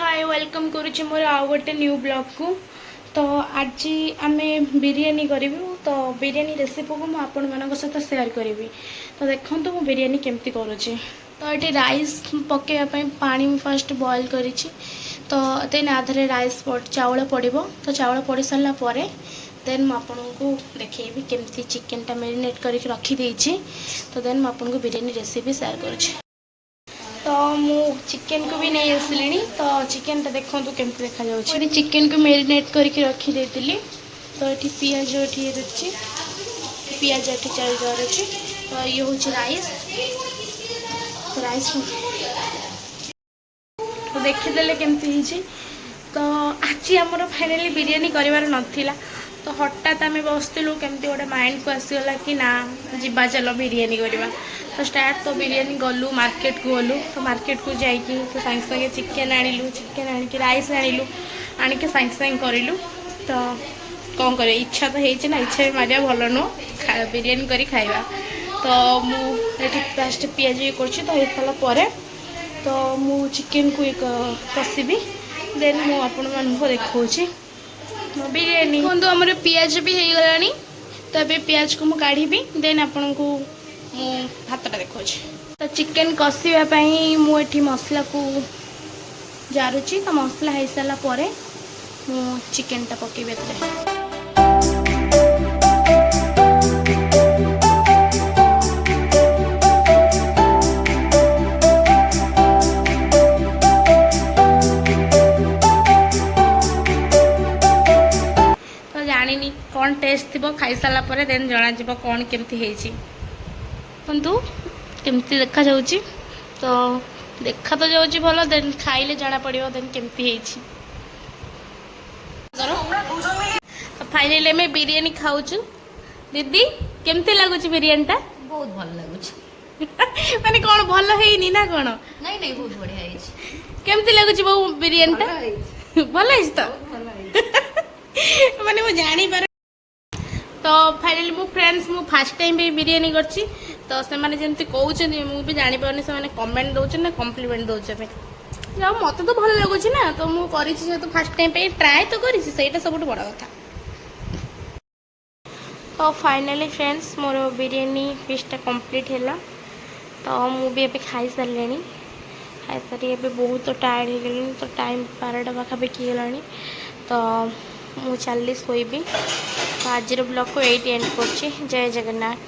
ହାଏ, welcome କରୁଛି ମୋର ଆଉ ଗୋଟେ ନ୍ୟୁ ବ୍ଲଗ୍କୁ। ତ ଆଜି ଆମେ ବିରିୟାନୀ କରିବୁ। ତ ବିରିୟାନୀ ରେସିପିକୁ ମୁଁ ଆପଣମାନଙ୍କ ସହିତ ସେୟାର କରିବି। ତ ଦେଖନ୍ତୁ, ମୁଁ ବିରିୟାନୀ କେମିତି କରୁଛି। ତ ଏଠି ରାଇସ୍ ପକାଇବା ପାଇଁ ପାଣି ମୁଁ ଫାଷ୍ଟ ବଏଲ୍ କରିଛି। ତ ଦେନ୍ ଆ ଦେହରେ ରାଇସ୍, ଚାଉଳ ପଡ଼ିବ। ତ ଚାଉଳ ପଡ଼ି ସାରିଲା ପରେ ଦେନ୍ ମୁଁ ଆପଣଙ୍କୁ ଦେଖେଇବି କେମିତି ଚିକେନଟା ମ୍ୟାରିନେଟ୍ କରିକି ରଖିଦେଇଛି। ତ ଦେନ୍ ମୁଁ ଆପଣଙ୍କୁ ବିରିୟାନୀ ରେସିପି ସେୟାର କରୁଛି। ତ ମୁଁ ଚିକେନକୁ ବି ନେଇ ଆସିଲିଣି। ତ ଚିକେନଟା ଦେଖନ୍ତୁ କେମିତି ଦେଖାଯାଉଛି। ଏଠି ଚିକେନକୁ ମ୍ୟାରିନେଟ୍ କରିକି ରଖିଦେଇଥିଲି। ତ ଏଠି ପିଆଜ ଏଠି ଅଛି, ପିଆଜ ଏଠି ଚାରିଜାର ଅଛି। ତ ଇଏ ହେଉଛି ରାଇସ୍। ରାଇସ୍ ତ ଦେଖିଦେଲେ କେମିତି ହେଇଛି। ତ ଆଜି ଆମର ଫାଇନାଲି ବିରିୟାନୀ କରିବାର ନଥିଲା। ତ ହଠାତ୍ ଆମେ ବସିଥିଲୁ, କେମିତି ଗୋଟେ ମାଇଣ୍ଡକୁ ଆସିଗଲା କି ନା, ଯିବା ଚାଲ ବିରିୟାନୀ କରିବା। ତ ଷ୍ଟାର୍ଟ ତ ବିରିୟାନୀ ଗଲୁ, ମାର୍କେଟକୁ ଗଲୁ। ତ ମାର୍କେଟକୁ ଯାଇକି ତ ସାଙ୍ଗେ ସାଙ୍ଗେ ଚିକେନ୍ ଆଣିଲୁ। ଚିକେନ୍ ଆଣିକି ରାଇସ୍ ଆଣିଲୁ, ଆଣିକି ସାଙ୍ଗେ ସାଙ୍ଗେ କରିଲୁ। ତ କ'ଣ କରିବା, ଇଚ୍ଛା ତ ହେଇଛି ନା, ଇଚ୍ଛା ବି ମାରିବା ଭଲ ନୁହଁ। ବିରିୟାନୀ କରି ଖାଇବା। ତ ମୁଁ ଏଠି ଫାଷ୍ଟ ପିଆଜ ଇଏ କରୁଛି। ତ ହେଇସାରିଲା ପରେ ତ ମୁଁ ଚିକେନକୁ ଇଏ କଷିବି। ଦେନ୍ ମୁଁ ଆପଣମାନଙ୍କୁ ଦେଖାଉଛି ମୋ ବିରିୟାନୀ। ଦେଖନ୍ତୁ, ଆମର ପିଆଜ ବି ହେଇଗଲାଣି। ତ ଏବେ ପିଆଜକୁ ମୁଁ କାଢ଼ିବି, ଦେନ୍ ଆପଣଙ୍କୁ ମୁଁ ଭାତଟା ଦେଖାଉଛି। ତ ଚିକେନ କଷିବା ପାଇଁ ମୁଁ ଏଠି ମସଲାକୁ ଜାରୁଛି। ତ ମସଲା ହେଇସାରିଲା ପରେ ମୁଁ ଚିକେନଟା ପକେଇବି ଏଥିରେ। ତ ଜାଣିନି କ'ଣ ଟେଷ୍ଟ ଥିବ, ଖାଇସାରିଲା ପରେ ଦେନ୍ ଜଣାଯିବ କ'ଣ କେମିତି ହେଇଛି। ଦେଖନ୍ତୁ କେମିତି ଦେଖାଯାଉଛି। ତ ଦେଖା ତ ଯାଉଛି ଭଲ, ଦେନ୍ ଖାଇଲେ ଜଣା ପଡ଼ିବ ଦେନ୍ କେମିତି ହେଇଛି। ତ ଫାଇନାଲି ଆମେ ବିରିୟାନୀ ଖାଉଛୁ। ଦିଦି, କେମିତି ଲାଗୁଛି ବିରିୟାନୀଟା? ବହୁତ ଭଲ ଲାଗୁଛି। ମାନେ କ'ଣ ଭଲ ହେଇନି ନା କ'ଣ? ନାଇଁ ନାଇଁ, ବହୁତ ବଢିଆ ହେଇଛି। କେମିତି ଲାଗୁଛି ବୋଉ ବିରିୟାନୀଟା? ଭଲ ହେଇଛି ତ? ମାନେ ମୁଁ ଜାଣିପାରେ। ତ ଫାଇନାଲି ମୁଁ ଫ୍ରେଣ୍ଡସ୍, ମୁଁ ଫାର୍ଷ୍ଟ ଟାଇମ୍ ବି ବିରିୟାନୀ କରିଛି। ତ ସେମାନେ ଯେମିତି କହୁଛନ୍ତି, ମୁଁ ବି ଜାଣିପାରୁନି ସେମାନେ କମେଣ୍ଟ ଦେଉଛନ୍ତି ନା କମ୍ପ୍ଲିମେଣ୍ଟ ଦେଉଛନ୍ତି। ଆଉ ମୋତେ ତ ଭଲ ଲାଗୁଛି ନା। ତ ମୁଁ କରିଛି ଯେହେତୁ ଫାର୍ଷ୍ଟ ଟାଇମ୍ ପାଇଁ ଟ୍ରାଏ ତ କରିଛି, ସେଇଟା ସବୁଠୁ ବଡ଼ କଥା। ତ ଫାଇନାଲି ଫ୍ରେଣ୍ଡସ୍, ମୋର ବିରିୟାନୀ ଫିସ୍ଟା କମ୍ପ୍ଲିଟ୍ ହେଲା। ତ ମୁଁ ବି ଏବେ ଖାଇସାରିଲିଣି। ଖାଇସାରି ଏବେ ବହୁତ ଟାୟାର୍ଡ଼ ହେଇଗଲିଣି। ତ ଟାଇମ୍ 12ଟା ପାଖାପାଖି ହେଇଗଲାଣି। ତ ମୁଁ ଚାଲିଲି ଶୋଇବି। ତ ଆଜିର ବ୍ଲଗ୍କୁ ଏଇଠି ଏଣ୍ଡ କରୁଛି। ଜୟ ଜଗନ୍ନାଥ।